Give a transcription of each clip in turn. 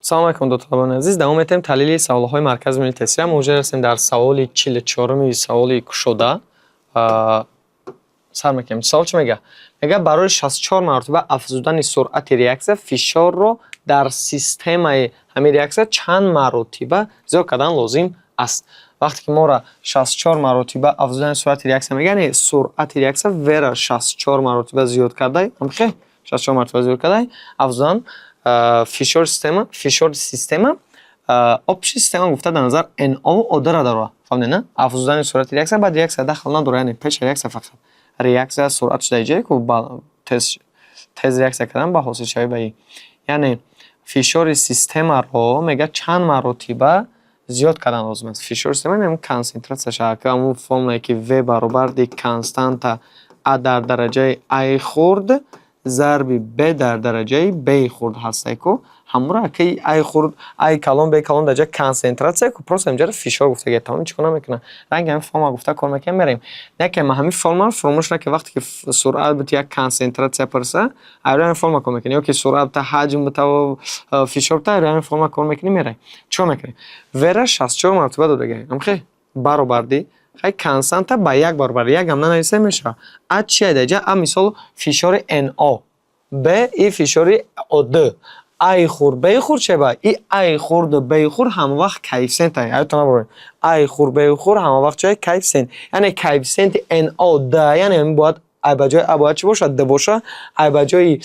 Салом алейкум, дӯсталабони азиз. Давом метаҳем таҳлили саволҳои Маркази миллии тестия. Мо уже расидем дар саволи 44-уми, саволи кушода. Сар мекунем. Савол чӣ мегӯяд? Мегӯяд, барои 64 маротиба афзудани суръати реаксия фишорро дар системаи ҳамин реаксия чанд маротиба зиёд кардан лозим аст? Вақте ки моро 64 маротиба афзудани суръати реаксия мегӯяд, яъне суръати реаксия V-ра 64 маротиба зиёд кардай, ҳамхе 64 маротиба зиёд кардай, афзудан фишори система, общий система гуфта дар назар NO O2-ра дорад. Фаҳмидед, на? Афзудани суръати реаксия баъд реаксия дахл надорад, яъне пеши реаксия фақат. Реаксия суръатш дар ҷое ку тез тез реаксия кардан ба ҳосилшавӣ ба и. Яъне фишори системаро мегӯяд, чанд маротиба зиёд кардан лозим аст. Фишори система ҳамин консентратсияш, ҳамун формулае, ки V баробарди константа А дар дараҷаи А хурд зарби Б дар дараҷаи Б хурд ҳастае ку, ҳамонро аки А хурд, А калон, Б калон дар ҷои консентратсия ку, просто инҷаро фишор гуфта, тамом, чӣ кор намекунад. Ранги ҳамин формула гуфта кор мекунем, мерем. Яке ма ҳамин формуларо фаромӯш накунед, вақте ки суръат бути як консентратсия пурса, айро ҳамин формула кор мекунем, ё ки суръат бита, ҳаҷм бита, фишор бита, айро ҳамин формула кор мекунем, мерем. Чӣ кор мекунем? V-ра 64 маротиба додагием. Ҳамхе? Баробарди хай константа ба як баробар, якам нанависем, мешавад. А чия дар ҷа? А мисол фишори NO, Б и фишори О2. А хурд, Б хурд чеба? И А хурду Б хурд ҳамавақт коэффисиент ай. Аётон набаред. А хурд, Б хурд ҳамавақт чия? Коэффисиент. Яъне коэффисиенти NO Д, яъне бояд А ба ҷои А бояд чӣ бошад? Д бошад. А ба ҷои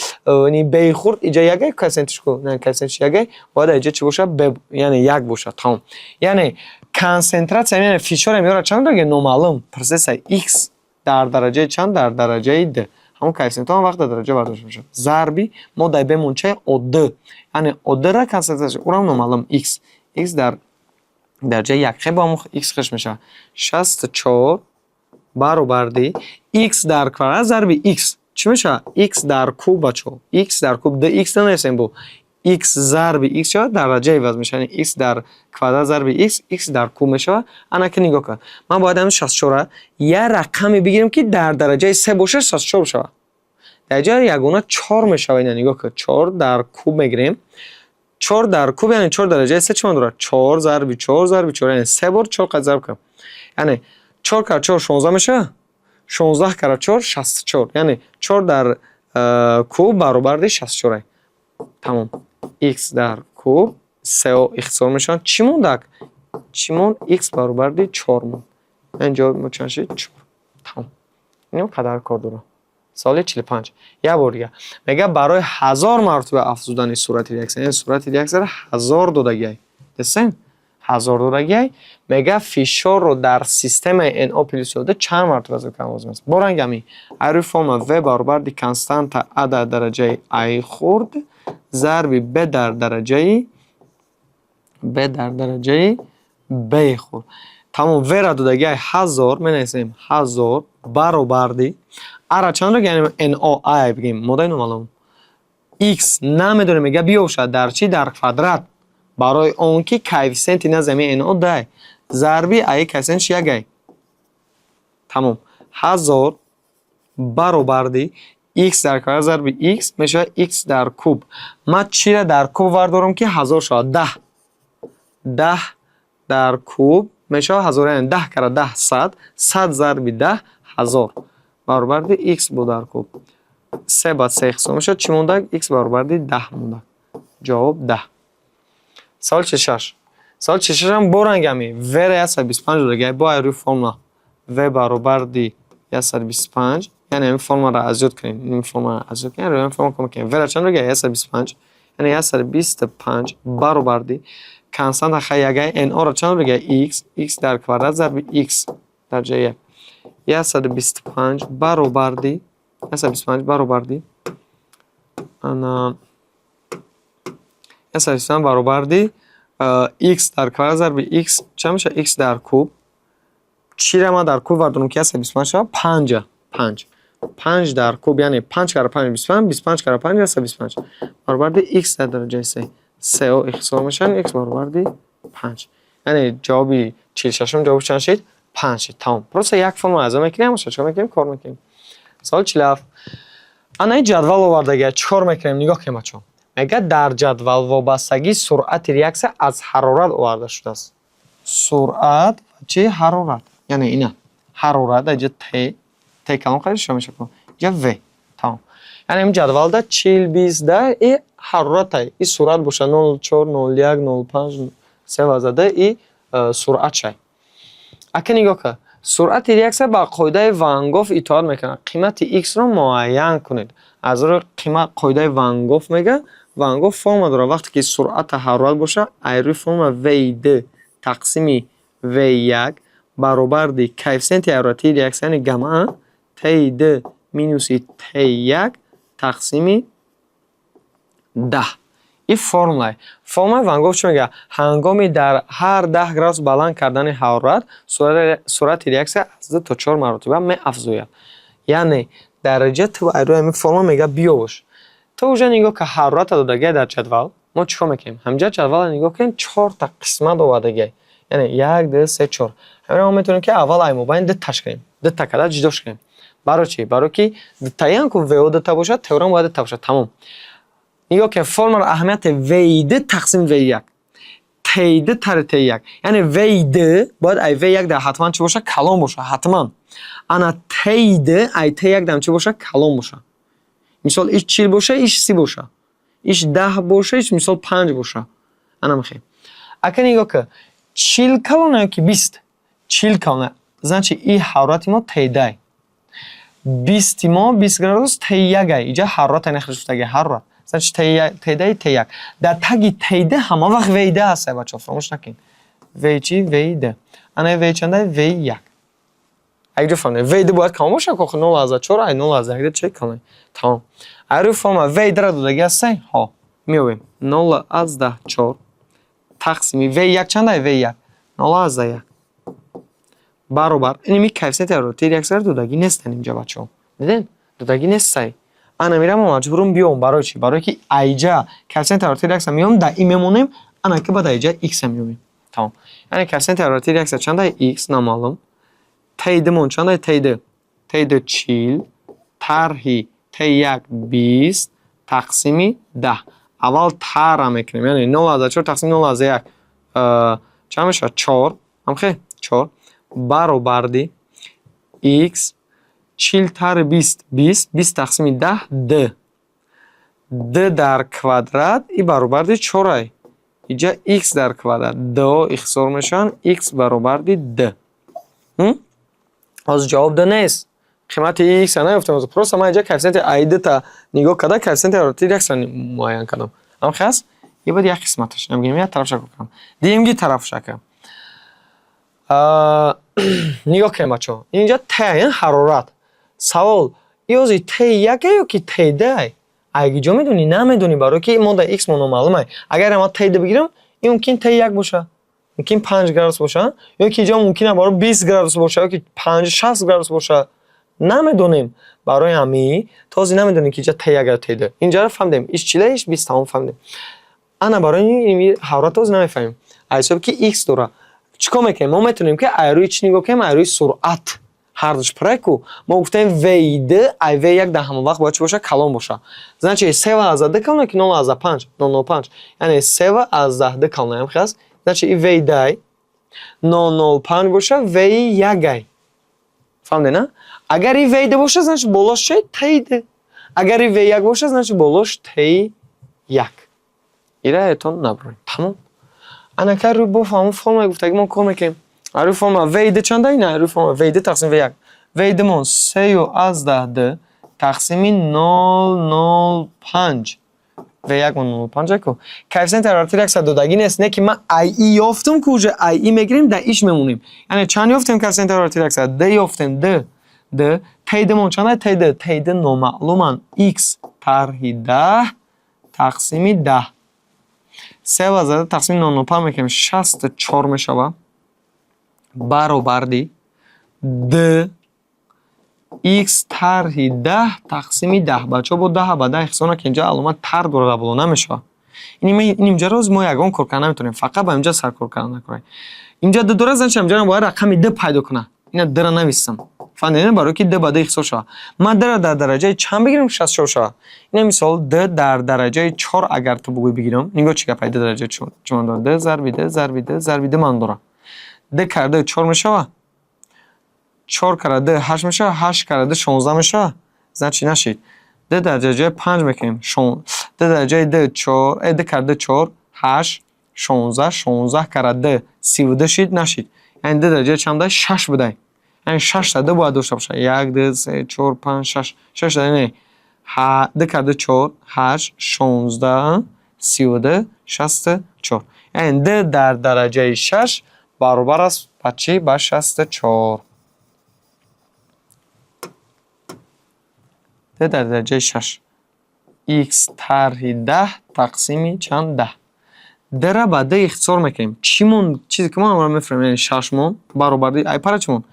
Б хурд иҷа ягай коэффисиентиш ку, коэффисиентиш ягай, бояд иҷа чӣ бошад? Б, яъне як бошад. Тамом. Яъне консентратсия, яъне фишори меёра чанд дорад? Номаълум. Процесса X дар дараҷаи чанд? Дар дараҷаи Д. Ҳамон коэффисиентҳо ҳам вақт дар дараҷа бардошта мешавад. Зарби мо дар бемон чай? О2, яъне О2-ра консентратсия, урам номаълум, x, x дар дараҷаи як. Хе, бо ҳамон x хеш мешавад 64 баробарди x дар квадрат зарби x чӣ мешавад? X дар куб, бачаҳо, x дар куб, dx нанависем, бо x зарби x шавад, дараҷаи иваз мешавад, яъне x дар квадрат зарби x, x дар куб мешавад. Ана ки нигоҳ кун, ман бояд ҳамин 64-ра як рақаме бигирем, ки дар дараҷаи се бошад, 64 шавад. Дар ҷои ягона чор мешавад. Ина нигоҳ кун, чор дар куб мегирем. Чор дар куб, яъне чор дараҷаи се чӣ маъно дорад? Чор зарби чор зарби чор, яъне се бор чор қад зарб кунам, яъне чор кара чор 16 мешавад, 16 кара чор 64, яъне чор дар куб баробарди 64. Тамом, x дар куб, сео ихтисор мешаванд. Чӣ мондак? Чӣ монд? X баробарди чор монд. Яъне ҷавоби мо чанд шуд? Чор. Тамом, ин қадар кор дорад. Саволи 45. Як бор дига мегӯяд, барои 1000 маротиба афзудани суръати реаксия, яъне суръати реаксияро 1000 додагиай, дидсен, 1000 додагиай, мегӯяд, фишорро дар системаи No плюс О2 чанд маротиба зиёд кардан лозим аст? Бо ранги ҳамин ай рӯи формула V баробарди константа А дар дараҷаи А хурд зарби Б дар дараҷаи Б хурд. Тамом, V-ра додагиай 1000, менависем 1000 баробарди А-ра чанд додагиай? Яъне No, А бигем, модаи номаълум, x намедонем. Мегӯяд, биёшад дар чӣ? Дар квадрат, барои он ки коэффисиенти назди ҳамин No дай, зарби аи коэффисиентш якай. Тамом, 1000 баробарди x дар квадрат зарби x мешавад x дар куб. Ман чиро дар куб вардорам, ки 1000 шавад? 10. 10 дар куб мешавад 1000, яъне 10 кара 10 100, 100 зарби 10 1000, баробарди x бо дар куб. Се ба се ҳисоб мешавад. Чӣ монда? X баробарди 10 монда. Ҷавоб 10. Саволи 46. Саволи 46-ам бо ранги ҳамин V-ра 125 додагиай, бо ай рӯи формула V баробарди 125, яъне ҳамин формуларо аз ёд кунем, ин формуларо аз ёд кунем, рӯи ҳамин формула кор мекунем. V-ра чанд додагиай? 125, яъне 125 баробарди константа хай ягай, No-ро чанд додагиай? X, x дар квадрат зарби x дараҷаи як. 125 баробарди, 125 баробарди, ана, 125 баробарди x дар квадрат зарби x чанд мешавад? X дар куб. Чиро ман дар куб вардорам, ки 125 шавад? Панҷа, панҷ. Панҷ дар куб, яъне панҷ кара панҷ 25, 25 кара панҷ 125, баробарди x дар дараҷаи се. Сео ихтисор мешаванд, x баробарди панҷ. Яъне ҷавоби 46-ум ҷавоб чанд шуд? Панҷ шуд. Тамом, просто як формула аз он мекунем, ҳамаша чикор мекунем? Кор мекунем. Саволи 47. Ана ин ҷадвал овардагия, чӣ кор мекунем? Нигоҳ кунем, бачаҳо. Мегӯяд, дар ҷадвал вобастагии суръати реаксия аз ҳарорат оварда шудааст. Суръат чи, ҳарорат, яъне ина ҳарорат дар ҷа Т, Т калон қайд шуда мешавад, ҷа В. Тамом. Яъне ин ҷадвалда 40, 20, 10 и ҳароратай, и суръат боша 0,4, 0,1, 0,5, 3,2 и суръат шай. Ака, нигоҳ кун, суръати реаксия ба қоидаи Ван-Гофф итоат мекунад. Қимати х-ро муайян кунед. Аз рӯи қимат қоидаи Ван-Гофф мега. Ван-Гофф формула дорад. Вақте ки суръата ҳарорат боша, аз рӯи формула V2 тақсими V1 баробарди коэффисиенти ҳароратии реаксия, яъне гамма T2 минуси T1 тақсими 10. Ин формулае. Формулаи Ван-Гофф чӣ мегӯяд? Ҳангоми дар ҳар 10 градус баланд кардани ҳарорат, суръати реаксия аз 2 то 4 маротиба меафзояд. Яъне дараҷа ту аз рӯи ҳамин формула мега биёвош. Ту уже нигоҳ ка, ҳарората додагиа дар ҷадвал. Мо чӣ кор мекунем? Ҳаминҷа ҷадвалро нигоҳ кунем, чорта қисмат овардагиа, яъне як, ду, се, чор. Ҳаминро мо метавонем, ки аввал ай мобайн дуташ кунем, дута када ҷудош кунем. Барои чӣ? Барои ки дутаян ку ВО дута бошад, теорема бояд дута бошад. Тамом. Нигоҳ кунем формуларо, аҳамияти V2 тақсим V1, T2 тари T1, яъне V2 бояд ай V1 дар ҳатман чӣ боша? Калон боша ҳатман. Ана T2 ай T1 дам чӣ боша? Калон боша. Мисол, иш 40 боша, иш 30 боша, иш 10 боша, иш, мисол, 5 боша. Ана мехоҳем. Ака, нигоҳ кун, 40 калона ё ки 20? 40 калона. Значит, и ҳарорати мо T2, 20-и мо, 20 градус T1 ай. Иҷа ҳарорат ай нахришуфтаги ҳарорат. Значит, T2, T1. Дар таги T2 ҳама вақт V2 ҳаст, бачаҳо, фаромӯш накунед. V чи? V2. Ана V чанда? V1. Агар фаҳмед, V2 бояд калон бошад, охи 0,4 ай 0,1 чӣ калон. Тамом. Ай рӯи формула V2 ро додаги ҳастай? Ҳо. Меёбем. 0,4 тақсими V1 чанда? V1 0,1 баробар иними коэффисиенти ҳарорати реаксияро додагӣ нестан инҷа, бачаҳо. Дидед? Додагӣ нестай. Ана мира мо маҷбурум биём. Барои чӣ? Барое ки айҷа коэффисиенти ҳарорати реаксия меём, да и мемонем, ана ки баъд айҷа x меёбем. Тамом. Яъне коэффисиенти ҳарорати реаксия чанда? X номаълум. T2 мон чанда? T2. T2 40 тарҳи T1 20 тақсими 10. Аввал тарра мекунем, яъне 0,4 тақсими 0,1 чанд мешавад? 4. Ҳамхе? 4 баробарди x 40 тарҳи 20, 20, 20 тақсими 10, д. Д дар квадрат и баробарди 4 ай. Иҷа x дар квадрат. Д ихтисор мешаванд, x баробарди д. Ҳозир ҷавоб д нест. Қимати x наёфтем ҳозир. Просто ман инҷа коэффисиенти ай дта нигоҳ карда, коэффисиенти ҳарорати реаксия муайян кардам. Ҳамхе аст? Ин бояд як қисматаш. Намегӯем, як тарафша кор кардам. Дуюмги тарафша кардам. Нигоҳ кунем, бачаҳо. Инҷа Т ҳарорат. Савол: ин ҳозир Т1 ё ки Т2? Ай ҷо медонӣ? Намедонӣ, барое ки мо дар x мо номаълум ай. Агар ман Т2 бигирам, ин мумкин Т1 боша. Мумкин 5 градус боша, ё ки инҷо мумкин баро 20 градус боша, ё ки 5 60 градус боша. Намедонем. Барои ҳамин то ҳозир намедонем, ки инҷа Т1 ё Т2. Инҷаро фаҳмидем. Иш 40, иш 20, тамом, фаҳмидем. Ана барои ин ҳарорат ҳозир намефаҳмем. Аз ҳисоби ки x дора. Чӣ кор мекунем? Мо метавонем, ки ай рӯи чӣ нигоҳ кунем? Ай рӯи суръат. Ҳардуш пурай ку. Мо гуфтем, V2 ай V1 дар ҳамон вақт бояд чӣ боша? Калон боша. Значит, 3,2 калон ки 0,5, 0,05. Яъне 3,2 калон ҳам хел аст. Значит, и V2 0,05 боша, V1 ай. Фаҳмидед, на? Агар и V2 боша, значит, болош чи? T2. Агар и V1 боша, значит, болош T1. Ира этон набурем. Тамом. Ана рӯи бо ҳамон формулаи гуфтагӣ мо кор мекунем. Рӯи формула V2 чанда? Ина рӯи формула V2 тақсим V1. V2 мон 3,2 тақсими 0,05. V1 мон 0,5 ку. Коэффисиенти ҳарорати реаксия додагӣ нест, не ки ман ай ёфтум ку, уже ай мегирем, дар иш мемонем. Яъне чанд ёфтем коэффисиенти ҳарорати реаксия? Д ёфтем, Д. Д. Т2 мон чанда? Т2. Т2 номаълуман, x тарҳи 10 тақсими 10. 3,2 тақсими 0,05 мекунем, 64 мешавад. Баробарди д x тарҳи 10 тақсими 10. Бачаҳо, бо 10 ба 10 ихтисор накунед, инҷа аломат тар дорад, боло намешавад. Ин инҷаро мо ягон кор карда наметавонем, фақат ба инҷа сар кор карда накунем. Инҷа д дорад, значит, инҷа бояд рақами д пайдо кунад. Ина д-ро нависам. Фаҳмидед, барои ки д ба д ихтисор шавад. Ман д-ра дар дараҷаи чанд бигирам, 64 шавад? Ина мисол, д дар дараҷаи чор агар ту бугӯй бигирам, нигоҳ, чӣ гапай. Д дараҷаи чор чӣ ман дорад? Д зарби д зарби д зарби д ман дорам. Д карда чор мешавад, чор кара д ҳашт мешавад, ҳашт кара д 16 мешавад. Значит, нашид. Д дар дараҷаи панҷ мекунем. Д дараҷаи д чор, д кара д чор, ҳашт, 16, 16 кара д 32 шид, нашид. Яъне д дараҷаи чанд будай? Шаш будай. Яъне шашта д бояд дошта бошад: як, ду, се, чор, панҷ, шаш. Шашта, не, д кара д чор, ҳашт, 16, 32, 64. Яъне д дар дараҷаи шаш баробар аст ба чӣ? Ба 64. Д дар дараҷаи шаш х тарҳи 10 тақсими чанд? 10. Д-ра ба д ихтисор мекунем. Чӣ монд? Чизе ки мо амро мефаҳмем, яъне шаш монд, баробарди ай пара чӣ монд?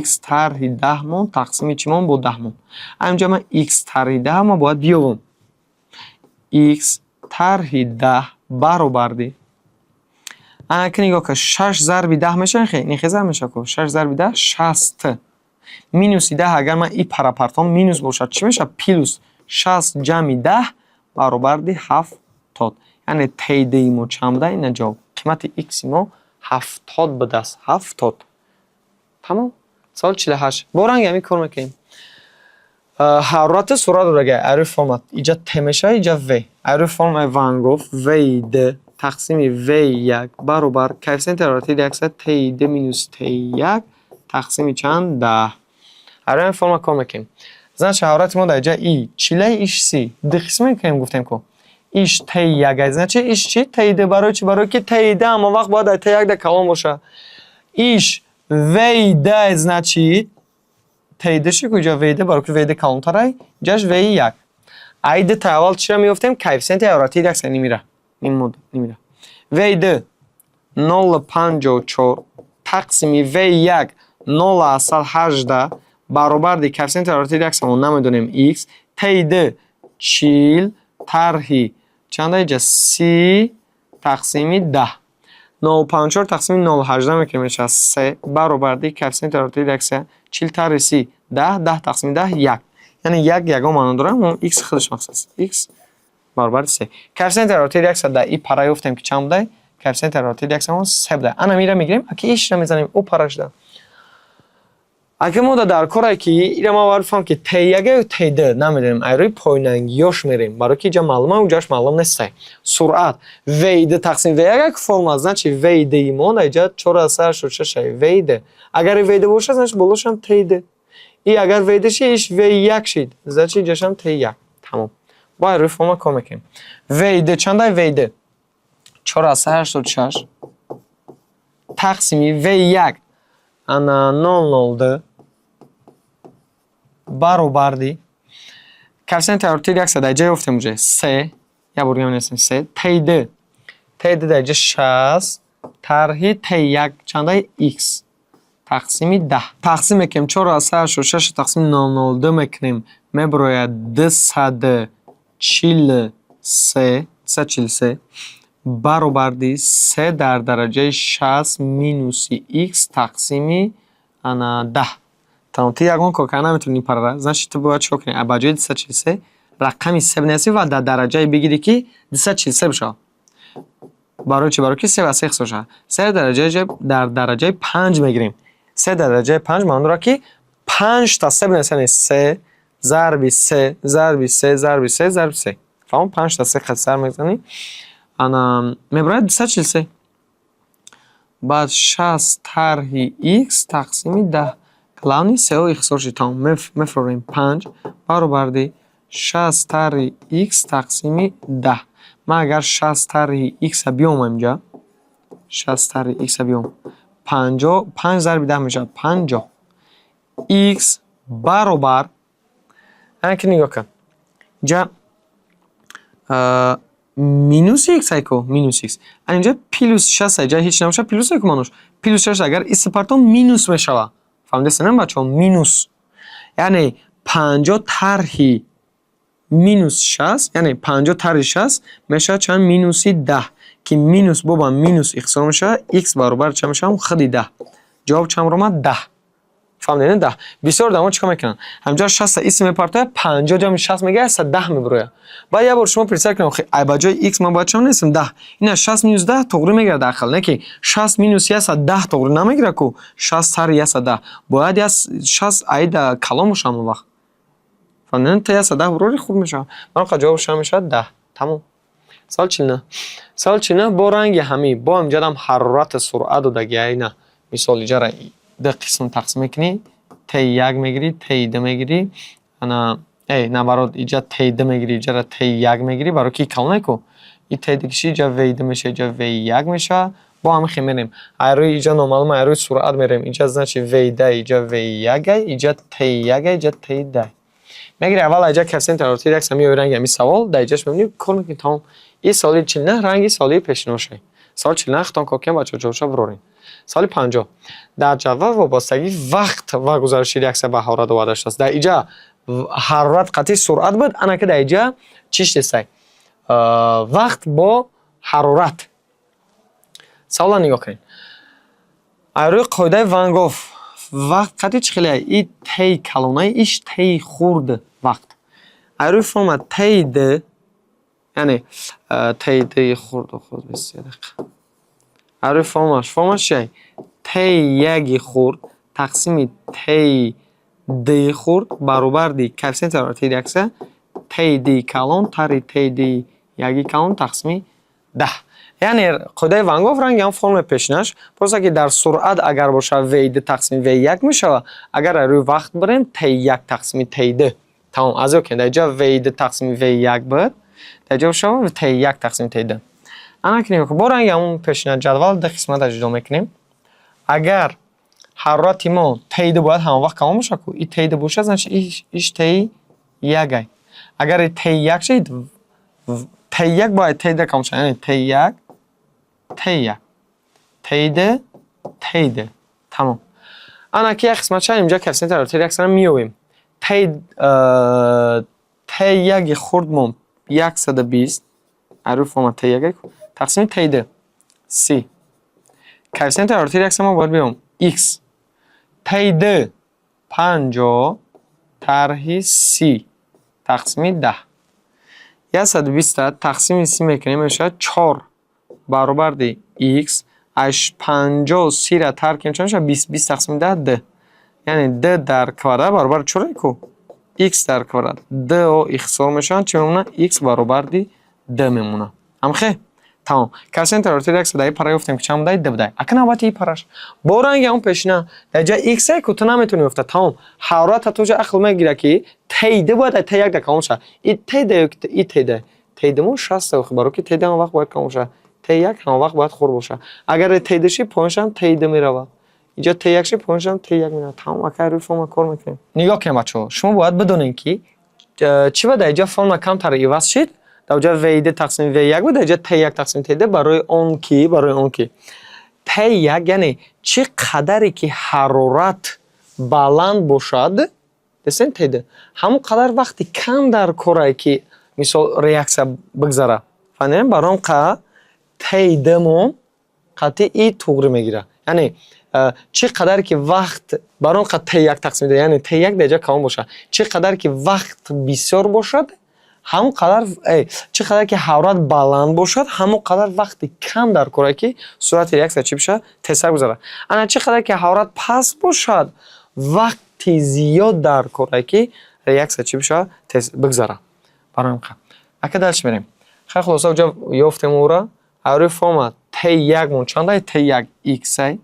Х тарҳи 10 монд, тақсими чӣ монд? Бо 10 монд. Ҳаминҷа ман х тарҳи 10 ма бояд биёбам. Х тарҳи 10 баробарди, ана ки нигоҳ кун, шаш зарби 10 мешавад, хе нихе зарб мешавад ку, шаш зарби 10 60 минуси 10. Агар ман и парапартом минус бошад, чӣ мешавад? Плюс 60 ҷамъи 10 баробарди 70. Яъне тди мо чанд буда? Ина ҷавоб, қимати икси мо 70 будааст, 70. Тамом. Савол 48. Бо ранги ҳамин кор мекунем. Ҳарорати суръат дорага айрӯи формула. Иҷа т мешавад, иҷа в. Айрӯи формулаи Ван-Гоф ви д тақсими в як баробар коэффисиенти ҳарорати реаксия ти д минус ти як тақсими чанд? 10. Айрӯи ҳамин формула кор мекунем. Значит, ҳарорати мо дар иҷа и чилаи иш си ду қисм мекунем, гуфтем ку иш ти як ай, значит, иш чи? Ти д. Барои чи? Барои ки ти д ҳамон вақт бояд дар ти як да калон бошад. Иш в д, значит, ти д ши ку иҷа в д, барои ки в д калонтарай, иҷаш в як. Ай д та аввал чиро меёфтем? Коэффисиенти ҳарорати реаксия нимира, нимира. В д 0,54 тақсими в як 0,18 баробарди коэффисиенти ҳарорати реаксия мо намедонем, х, ти д 40 тарҳи чанда иҷа? 30 тақсими 10. 0,54 тақсими 0,18 мекунем, мешавад се, баробарди коэффисиенти ҳарорати реаксия 40 тарҳи 30 10, 10 тақсими 10 як. Яъне як ягон маъно дорад, х худаш мақсад аст. Х баробари се. Коэффисиенти ҳарорати реаксия дар и пара ёфтем, ки чанд будай? Коэффисиенти ҳарорати реаксия се будай. Ана мира мегирем, аки ишра мезанем, ӯ пара шуда. Агар мо дар коре ки ира ма бояд фаҳмам, ки т як ё т д намедонем, ай рӯи пойнангиёш мерем, барои ки иҷа маълума, уҷаш маълум нестай. Суръат в д тақсим в як формула, значит, в д мо дар иҷа 486 в д. Агар в д бошад, значит, болошам т д. И агар в д ши, иш в як шид, значит, иҷашам т як. Тамом. Бо ай рӯи формула кор мекунем. В д чандай? В д 486 тақсими в як ана 0,02 баробарди коэффисиенти ҳарорати реаксия дар ҷое ёфтем уже се, як бор дига менависем се, т д, т д дар ҷа 60 тарҳи т як чандай? Х тақсими 10. Тақсим мекунем, 486 тақсими 0,02 мекунем, мебарояд 243, 243 баробарди се дар дараҷаи 60 минуси х тақсими ана 10. Тамом. Ту ягон кор карда наметавонӣ парара. Значит, ту бояд чикор кунӣ? Ба ҷои 243 рақами се бинависӣ ва дар дараҷае бигирӣ, ки 243 бишавад. Барои чӣ? Барои ки се ва се ҳисоб шавад. Се дар дараҷаи панҷ мегирем. Се дар дараҷаи панҷ маъно дорад, ки панҷта се бинависӣ, яъне се зарби се зарби се зарби се зарби се. Фаҳмон? Панҷта се қад сар мезанӣ, ана мебарояд 243. Баъд 60 тарҳи х тақсими 10. Главный, сео ихтисор шид. Тамом. Мефурорем, панҷ баробарди 60 тарҳи х тақсими 10. Ман агар 60 тарҳи х-а биём, инҷа 60 тарҳи х-а биём, 50, панҷ зарби 10 мешавад 50. Х баробар, ана ки нигоҳ кун, инҷа минуси х айко, минус х, ана инҷа плюс 60, инҷа ҳеч набошад, плюс айко маънош. Плюс 60 агар истипартом, минус мешавад. Фаҳмидастед, на, бачаҳо? Минус, яъне 50 тарҳи минус 60, яъне 50 тарҳи 60 мешавад чанд? Минуси 10, ки минус бо ба минус ихтисор мешавад. Х баробар чанд мешавад? Худи 10. Ҷавоб чанд баромад? 10. Фаҳмидед, 10. Бисёр одамо чӣ кор мекунанд? Ҳамҷо 60 х мепартояд, 50 ҷамъи 60 мегирад, 110 мебирояд. Баъд як бор шумо представь кунед, охи, ай ба ҷои х ман бояд чӣ нависам? 10. Ина 60 минус 10 тоғрӣ мегирад ақл, не ки 60 минус 110 тоғрӣ намегирад ку, 60 тари 110. Бояд 60 айда калон бошад ҳамон вақт. Фаҳмидед? Та 110 бурори хуб мешавад. Барои ҷавобаш чанд мешавад? 10. Тамом. Савол 49. Савол 49 бо ранги ҳамӣ, бо ҳамҷадам ҳарорати суръат додагӣ, ина. Мисол, иҷара ду қисм тақсим мекунӣ, Т1 мегирӣ, Т2 мегирӣ, ана наоборот, иҷа Т2 мегирӣ, иҷара Т1 мегирӣ, барои ки калоне ку. И Т2 киши, иҷа В2 мешава, иҷа В1 мешава. Бо ҳамин хел мерем. Ай рӯи иҷа номаълум, ай рӯи суръат мерем. Иҷа, значит, В2, иҷа В1, иҷа Т1, иҷа Т2. Мегири аввал иҷа коэффициенти ҳарорати реаксия меои, ранги ҳамин савол, дар иҷаш мебинӣ, кор мекунӣ, тамом. Ин саволи 49 ранги саволи пешиноша. Саволи 49 хитон кор кунем, бачаҳо, ҷавобша бирорем. Саволи 50. Дар ҷадвал вобастагии вақт ва гузариши реаксия ба ҳарорат оварда шудааст. Дар иҷа ҳарорат қатъи суръат буд, ана ки дар иҷа чӣ шудесай? Вақт бо ҳарорат. Саволро нигоҳ кунед. Аз рӯи қоидаи Ван Гоф вақт қатъи чӣ хеле? И Т калонаи, иш Т хурд вақт. Аз рӯи формула Т д, яъне Т д хурд, хурд, 21 дақиқа. Аз рӯи формулаш, формулаш чия? Т1 хурд тақсими Т д хурд баробарди коэффициенти ҳарорати реаксия Т д калон тари Т д 1 калон тақсими 10. Яъне қоидаи Ван Гоф ранги ҳам формулаи пешинаш, просто ки дар суръат агар бошад, В2 тақсими В1 мешавад, агар аз рӯи вақт бирем, Т1 тақсими Т2. Тамом, аз ё ки дар ҷо В2 тақсими В1 буд, дар ҷо шава Т1 тақсими Т2. Ана ки нигоҳ кун, бо ранги ҳамон пешина ҷадвал ду қисмата ҷудо мекунем. Агар ҳарорати мо Т2 бояд ҳамон вақт калон бошад ку, и Т2 бошад, значит, иш Т1 ай. Агар Т1 шавид, Т1 бояд Т2 калон шавад, яъне Т1 Т1 Т2 Т2. Тамом. Ана ки як қисматша инҷа коэффициенти ҳарорати реаксияро меёбем. Т1 хурдмон 120, аз рӯи формула Т1 тақсими Т2 30. Коэффициенти ҳарорати реаксия мо бояд биёбем x. Т2 50 тарҳи 30 тақсими 10. 120 тақсими 30 мекунем, мешавад 4 баробарди x. Аш 50 30-ра тарк кунем, чанд мешавад? 20, 20 тақсими 10 д. Яъне д дар квадрат баробари чора ку? X дар квадрат. Д о ихтисор мешаванд, чӣ мемонад? X баробарди д мемонад. Ҳамхе? Тамом. Коэффициенти ҳарорати реаксия дар ин пара ёфтем, ки чанд будай? Д будай. Ака навбати ин параш. Бо ранги ҳамон пешина. Дар ҷои x ку ту наметавонӣ ёфта. Тамом. Ҳарорат ҳатто ҷо ақл мегирад, ки Т2 бояд дар Т1 да калон шавад. И Т2 и Т2. Т2 мо 60, барои ки Т2 ҳамон вақт бояд калон шавад. Т1 ҳамон вақт бояд хурд бошад. Агар Т2 ши, поёншам Т2 меравад. Инҷо Т1 ши, поёншам Т1 меравад. Тамом, ака рӯи формула кор мекунем. Нигоҳ кунед, бачаҳо. Шумо бояд бидонед, ки чӣ ба дар инҷа формула камтар иваз шид. Дар ҷои В2 тақсими В1 буд, дар ҷои Т1 тақсими Т2, барои он ки Т1, яъне чӣ қадаре ки ҳарорат баланд бошад, десен Т2, ҳамон қадар вақти кам дар корае, ки мисол реаксия бигзарад. Фаҳмидем? Барои он қа Т2 мо қатъи и туғрӣ мегирад. Яъне чӣ қадаре ки вақт, барои он қа Т1 тақсим, яъне Т1 дар ҷо калон бошад. Чӣ қадаре ки вақт бисёр бошад, ҳамон қадар, чӣ қадар ки ҳарорат баланд бошад, ҳамон қадар вақти кам дар корае, ки суръати реаксия чӣ бишавад? Тезтар гузарад. Ана чӣ қадар ки ҳарорат паст бошад, вақти зиёд дар корае, ки реаксия чӣ бишавад? Тез бигзарад. Барои ин қа. Ака дальше мерем. Хай, хулоса, ҷо ёфтем ӯра. Аз рӯи формула Т1 мон чандай? Т1 x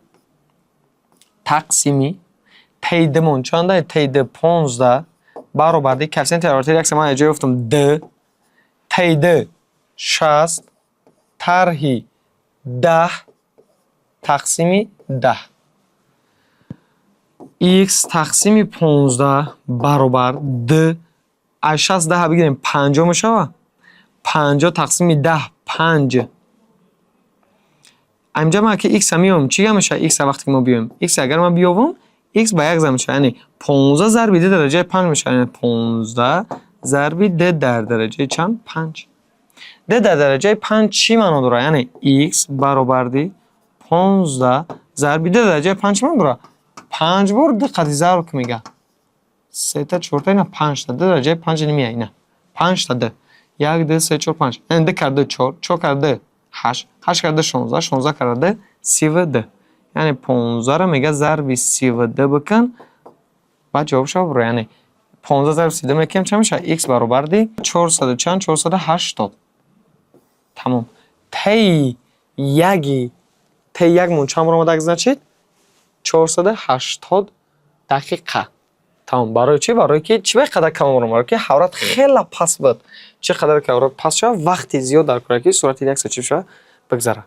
тақсими Т2 мон чандай? Т2 15 баробарди коэффициенти ҳарорати реаксия ман ҷо ёфтам д, Т2 60 тарҳи 10 тақсими 10. X тақсими 15 баробар д, аз 60 10 бигирем, 50 мешавад. 50 тақсими 10 5. Инҷа ман ки x-а меёбам, чӣ гап мешавад x вақте ки мо биёем? X агар ман биёбам, x ба як зам мешавад, яъне 15 зарби д дараҷаи 5 мешавад, яъне 15 зарби д дар дараҷаи чанд? 5. Д дар дараҷаи 5 чӣ маъно дорад? Яъне x баробарди 15 зарби д дараҷаи 5 чӣ маъно дорад? Панҷ бор ду қади зарб ки мега. Сета, чорта, ина панҷта. Ду дараҷаи панҷ нимия, ина. Панҷта ду. Як, ду, се, чор, панҷ. Яъне ду карда чор, чор карда ҳашт, ҳашт карда 16, 16 карда 32. Яъне 15-ро мега зарби 32 бикун, баъд ҷавоб шава буро. Яъне 15 зарби 32 мекунем, чанд мешавад? Х баробарди чорсаду чанд? 480. Тамом. Ти яги, ти якмон чанд бор омадаг, значит? 480 дақиқа. Тамом. Барои чӣ? Барои ки чӣ ба қадар кам омад? Барои ки ҳарорат хеле паст буд. Чӣ қадар ки ҳарорат паст шавад, вақти зиёд дар кора, ки суръати реаксия чӣ шавад? Бигзарад.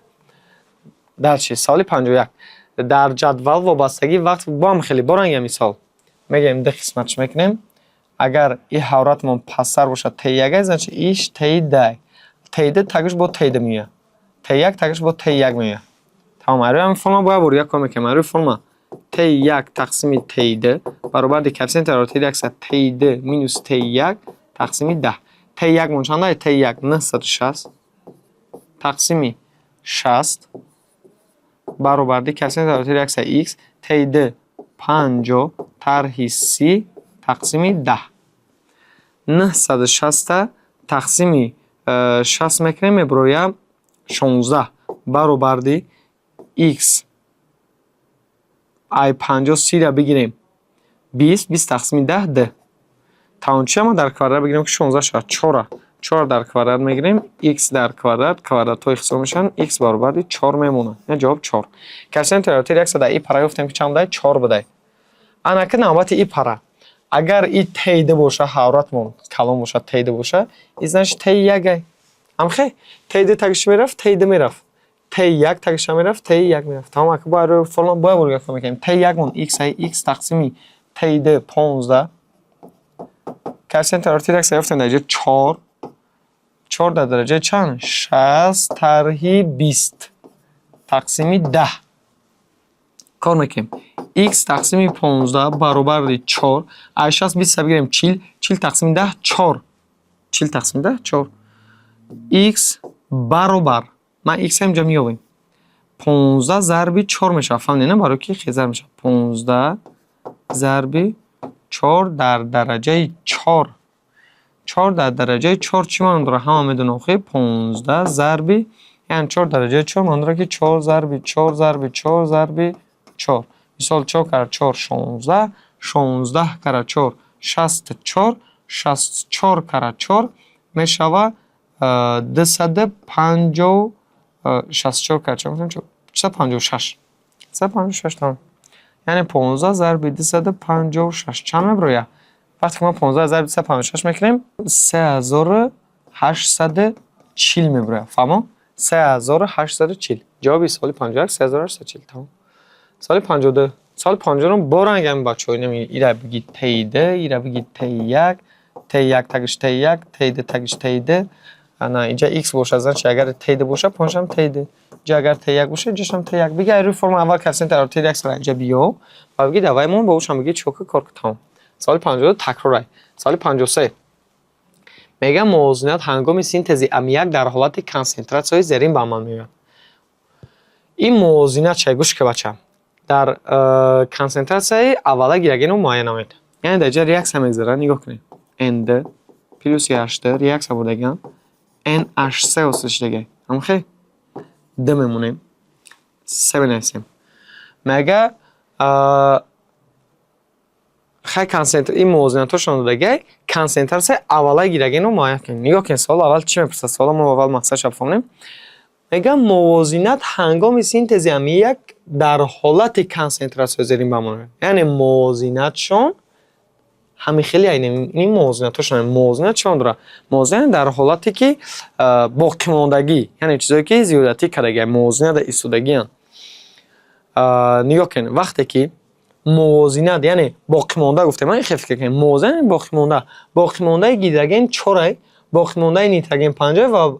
Дальше, саволи 51. Дар ҷадвал вобастагии вақт бо ҳам хеле боранга мисол. Мегӯем, ду қисматш мекунем. Агар и ҳароратмон пасттар бошад, Т як, значит, иш Т ду. Т ду тагиш бо Т ду меояд. Т як тагиш бо Т як меояд. Тамом, арои ҳамин формула бояд бор як кор мекунем. Арои формула Т як тақсими Т ду баробари коэффициенти ҳарорати реаксия Т ду минус Т як тақсими 10. Т якмон чанд? Т як 960 тақсими 60 баробарди коэффициенти ҳарорати реаксия х Т ду 50 тарҳи 30 тақсими 10. 960-та тақсими 60 мекунем, мебирояд 16 баробарди х. Ай 50 30-ра бигирем, 20, 20 тақсими 10 д. Тамом, чи ма дар квадрат бигирем, ки 16 шавад? Чора, чор дар квадрат мегирем, х дар квадрат, квадратҳо ҳисоб мешаванд, х баробари чор мемонад. Ин ҷавоб чор. Коэффициенти ҳарорати реаксия дар и пара ёфтем, ки чанд будай? Чор будай. Анаки навбати и пара. Агар и Т ду боша, ҳароратмон калон боша, Т ду боша, и значит, Т якай. Амхе Т ду тагиш мерафт, Т ду мерафт. Т як тагиша мерафт, Т як мерафт. Тамом, ака бояд формула бояд бор графта мекунем. Т якмон х ай х тақсими Т ду 15. Коэффициенти ҳарорати реаксия ёфтем дар ҷои чор. Чор дар дараҷаи чанд? 60 тарҳи 20 тақсими 10. Кор мекунем. Х тақсими 15 баробари чор. Аз 60 биста бигирем, 40, 40 тақсими 10 чор. 40 тақсими 10 чор. Х баробар. Ман х инҷа меёбем. 15 зарби чор мешавад. Фаҳмидед, на? Барои ки хел зарб мешавад. 15 зарби чор дар дараҷаи чор. Чор дар дараҷаи чор чӣ маъно дорад? Ҳама медонам, хе, 15 зарби, яъне чор дараҷаи чор маъно дорад, ки чор зарби чор зарби чор зарби чор. Мисол, чор кара чор 16, 16 кара чор 64, 64 кара чор мешавад 250, 64 кара чор 456. 456, тамом. Яъне 15 зарби 256 чанд мебирояд? Вақте ки мо 15 зарби 256 мекунем, 3840 мебирояд. Фаҳмо? 3840. Ҷавоби саволи 51 3840. Тамом. Саволи 52. Саволи 52 боранг ҳамин, бачаҳо. Ира биги Т ду, ира биги Т як, Т як тагиш Т як, Т ду тагиш Т ду. Ана инҷа х бошад, значит, агар Т ду бошад, поншам Т ду. Инҷа агар Т як бошад, инҷашам Т як. Биги ай рӯи формула аввал коэффициенти ҳарорати реаксияро инҷа биё ва биги давай мон ба ӯшам биги чӣ кор. Тамом. Саволи 52 такрорай. Саволи 53 мегӯяд: мувозинат ҳангоми синтези аммиак дар ҳолати консентратсияи зерин ба амал меояд. Ин мувозинат чия? Гӯш ки, бача, дар консентратсияи аввала гидрогенро муайян намоед. Яъне дар ҷа реаксия мегзарад, нигоҳ кунед, нд плюси h2 реаксия бурдагиам, nh3 ҳосил шудагиай. Ҳамхе д мемонем, се менависем. Мега хай ин мувозинатҳошон додагиай, консентратсияи аввалаи гидрогенро муайян кунем. Нигоҳ кунед, савол аввал чӣ мепурсад? Савола мо аввал мақсадша бифаҳмем. Мегӯям, мувозинат ҳангоми синтези аммиак дар ҳолати консентратсияи зерин ба амал меояд. Яъне мувозинатшон ҳамин хеле, ин мувозинатҳошон. Мувозинат чӣ маъно дорад? Мувозинат дар ҳолате ки боқимондагӣ, яъне чизое ки зиёдатӣ кардагианд, мувозинат истодагианд. Нигоҳ кунед, вақте ки мувозинат, яъне боқимонда гуфтем, хел фикр кунед, мувозинат боқимонда, боқимондаи гидроген чорай, боқимондаи нитроген панҷай ва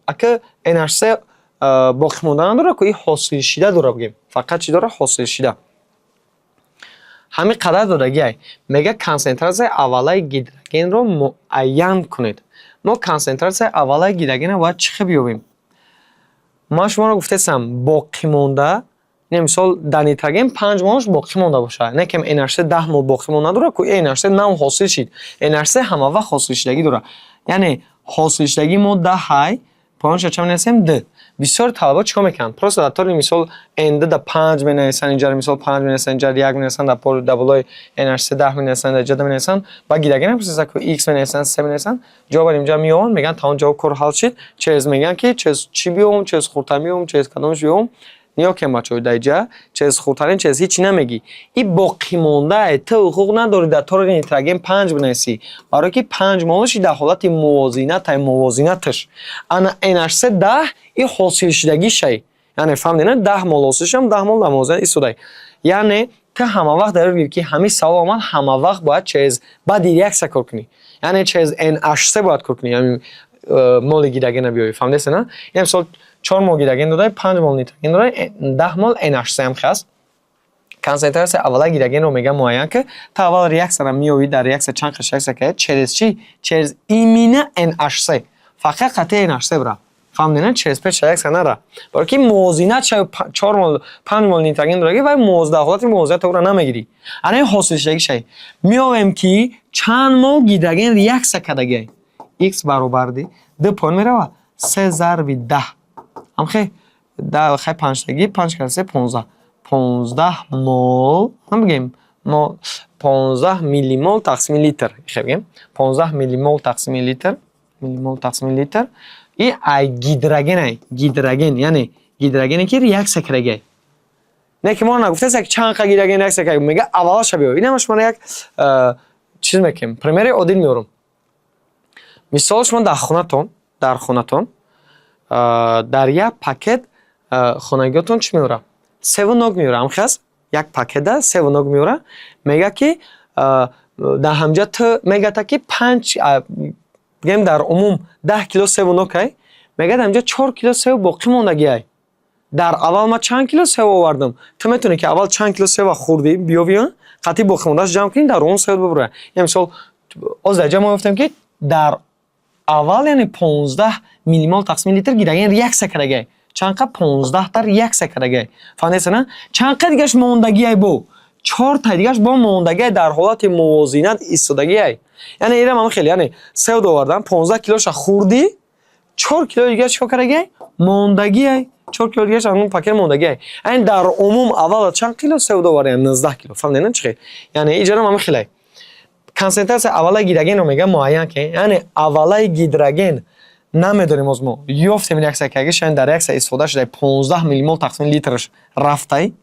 ака NH3 боқимонда надорад ку, ин ҳосилшида дорад, бигем. Фақат чӣ дорад? Ҳосилшида. Ҳамин қадар додагиай. Мегӯяд, консентратсияи аввалаи гидрогенро муайян кунед. Мо консентратсияи аввалаи гидрогенро бояд чӣ хел биёбем? Ман шуморо гуфтаистам, боқимонда Не, мисол, дар нитроген 5 молш боқӣ монда бошад, не ки NH3 10 мол боқӣ монда надорад ку. NH3 нав ҳосил шид, NH3 ҳама вақт ҳосилшудагӣ дорад, яъне ҳосилшудагии мо 10 ҳай. Поёнша ча менависем? Д. Бисёр талаба чӣ кор мекунанд? Просто дар тори мисол N2 да 5 менависанд, инҷаро мисол 5 менависанд, инҷа 1 менависанд, дар пори дар болои NH3 10 менависанд, дар ҷа менависанд, ба гидроген пурсиса ку, X менависанд, 3 менависанд, ҷавобар инҷа меёванд, мегӯянд: тамом, ҷавоб, кор ҳал шид. Чез мегӯянд, ки чез чӣ биёвам, чез хурдтар меёвам, чез кадомаш биёвам? Нигоҳ кунед, бачаҳо, дар инҷа чез хурдтарин, чез ҳичи намегӣ. И боқимондае ту ҳуқуқ надорӣ дар тори нитроген 5 бинависӣ, барое ки 5 молаши дар ҳолати мувозинатай, мувозинаташ. Ана NH3 10 и ҳосилшудагишай, яъне фаҳмидед, на? 10 мол ҳосил шудам, 10 мол дар мувозинат истодай. Яъне ту ҳама вақт дар ёд гир, ки ҳамин савол омад, ҳама вақт бояд через баъди реаксия кор кунӣ, яъне через NH3 бояд кор кунӣ, ҳамин моли гидрогена биёвӣ. Фаҳмидест, на? Яъне мисол, 4 мол гидроген додай, 5 мол нитроген додай, 10 мол NH3 ҳам ҳаст. Консентратсияи аввалаи гидрогенро мегӯям муайян ки. Ту аввал реаксияро меёвӣ, дар реаксия чанд қиш реаксия кард, через чӣ? Через именно NH3, фақат қатъи NH3 бира. Фаҳмидед, на? Через пеш реаксия нара, барои ки мувозинат шави. 4 мол, 5 мол нитроген дораги вай дар ҳолати мувозинат ӯро намегирӣ. Ана ин ҳосилшудагӣ шави. Меёвем, ки чанд мол гидроген реаксия кардагиай. X баробарди д поён мерава, се зарби 10, ҳамхе хай, панҷтагӣ, панҷ кард се, 15, 15 мол ҳам бигем мо, 15 миллимол тақсими литр, хе бигем, 15 миллимол тақсими литр, миллимол тақсими литр. И ай гидроген, ай гидроген, яъне гидрогене ки реаксия кардагиай. Не ки мо нагуфтаст, як чанд қа гидроген реаксия кард, мега аввалаша биё. Инама шумо як чиз мекунем, примери оддӣ меорам. Мисол, шумо дар хонатон дар як пакет хонагиётон чӣ меорад? Севу нок меорад, ҳамхе аст? Як пакета севу нок меорад. Мега, ки дар ҳамҷа ту мегата, ки панҷ, бигем, дар умум 10 кило севу нокай, мегӯяд, ҳамҷа 4 кило сев боқӣ мондагиай. Дар аввал ман чанд кило сев овардам? Ту метавонӣ, ки аввал чанд кило сева хӯрдӣ, биёвӣ, қатъи боқимондааш ҷамъ кунӣ, дар умум сев бибурад. Я мисол, оз дар ҷа мо гуфтем, ки дар аввал, яъне 15 миллимол тақсими литр гидроген реаксия кардагиай. Чанд қа? 15-та реаксия кардагиай. Фаҳмидеста, на? Чанд қа дигаш мондагиай? Бо чорта дигаш бо мондагиай, дар ҳолати мувозинат истодагиай. Яъне ирам ҳам хеле, яъне сев довардан, 15 килоша хӯрдӣ, 4 кило дигаш чикор кардагиай? Мондагиай. 4 кило дигаш ҳамон пакет мондагиай. Яъне дар умум аввал чанд кило сев довардаям? 19 кило. Фаҳмидед, на, чӣ хел? Яъне иҷарам ҳамин хелай. Консентратсияи аввалаи гидрогенро мегӯям муайян ки, яъне аввалаи гидроген намедонем. Оз мо ёфтем реаксия кардагиш, яъне дар реаксия истифода шудаи 15 миллимол тақсими литраш рафтай,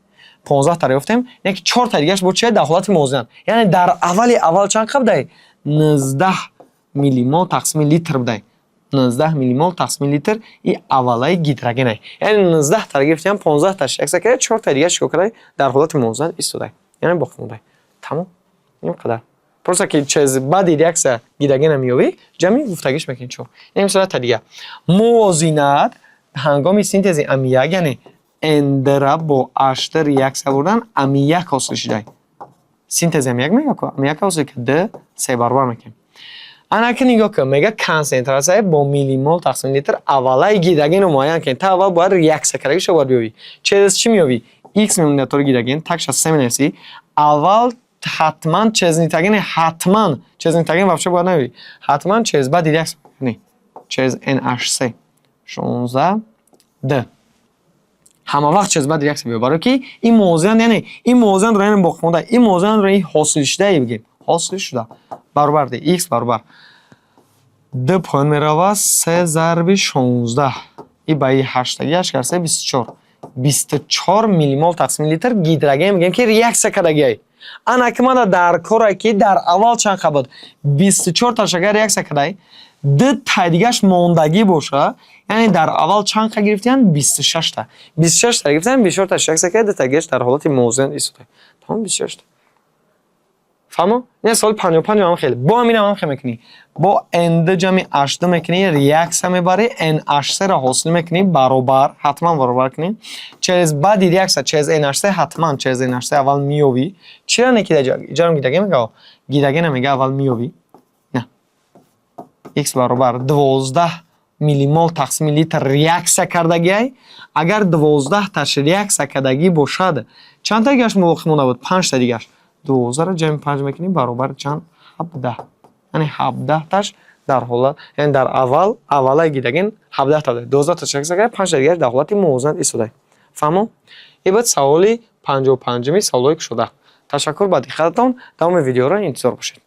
15 тара ёфтем, яке чорта дигаш бо чи дар ҳолати мувозинат. Яъне дар аввали аввал чанд қа будай? 19 миллимол тақсими литр будай. 19 миллимол тақсими литр и аввалаи гидрогенай. Яъне 19 тара гирифтем, 15 таш реаксия карда, чорта дигаш чикор кардай? Дар ҳолати мувозинат истодай, яъне боқӣ мондай. Тамом, ин қадар. Просто ки чез баъди реаксия гидрогена меёвӣ, ҷамъи гуфтагиш мекунӣ чор. Ин мисола дига. Мувозинат ҳангоми синтези аммиак, яъне N2 бо H2 реаксия бурдан, аммиак ҳосил шудай. Синтези аммиак мега ку, аммиак ҳосил ки д се баробар мекунем. Ана ки нигоҳ кун, мега консентратсияи бо миллимол тақсими литр аввалаи гидрогенро муайян кунед. Та аввал бояд реаксия кардагиша бояд биёвӣ. Через чӣ меёвӣ? X мемонад, гидроген такша се менависӣ. Аввал ҳатман через нитрогени, ҳатман через нитроген вообще бояд наёвӣ. Ҳатман через баъди реаксия, через NH3 16 д. Ҳама вақт через баъди реаксия биё, барои ки ин мувозинат, яъне ин мувозинатро, яъне боқимонда ин мувозинатро, ин ҳосилшудае бигем, ҳосил шуда баробар ди x баробар д поён мерава, се зарби 16, и ба и ҳаштаги, ҳашт кар се, 24, 24 миллимол тақсими литр гидроген мегӯем, ки реаксия кардагиай. Ана ки мана дар коре, ки дар аввал чанд қа буд? 24 таш агар реаксия кардай, ду тай дигаш мондагӣ боша, яъне дар аввал чанд қа гирифтиянд? 26-та. 26-та гирифтиянд, 24 таш реаксия карда, ду тай дигаш дар ҳолати мувозинат истода. Тамом, 26-та. Фаҳмо? Ин соли 55 ҳам хеле. Бо ҳаминам ҳам хел мекунӣ. Бо N2 ҷамъи H2 мекунӣ, реаксия мебарӣ, NH3-ро ҳосил мекунӣ, баробар, ҳатман баробар кунӣ. Через баъди реаксия, через NH3, ҳатман через NH3 аввал меёвӣ. Чира не ки дар ҷарам гидроген мега? Гидрогена мега аввал меёвӣ. На. X баробар 12. Миллимол тақсими литр реаксия кардагиай. Агар 12-таш реаксия кардагӣ бошад, чандта дигаш боқӣ монда буд? Панҷта дигаш. 12-ро ҷамъи панҷ мекунем, баробари чанд? 17. Яъне 17-таш дар ҳолат, яъне дар аввал, аввалаи гидроген 17-та буд. 12-таш реаксия кард, панҷта дигаш дар ҳолати мувозинат истода. Фаҳмо? Ин буд саволи 55-уми саволҳои кушода. Ташаккур ба диққататон. Давоми видеоро интизор бошед.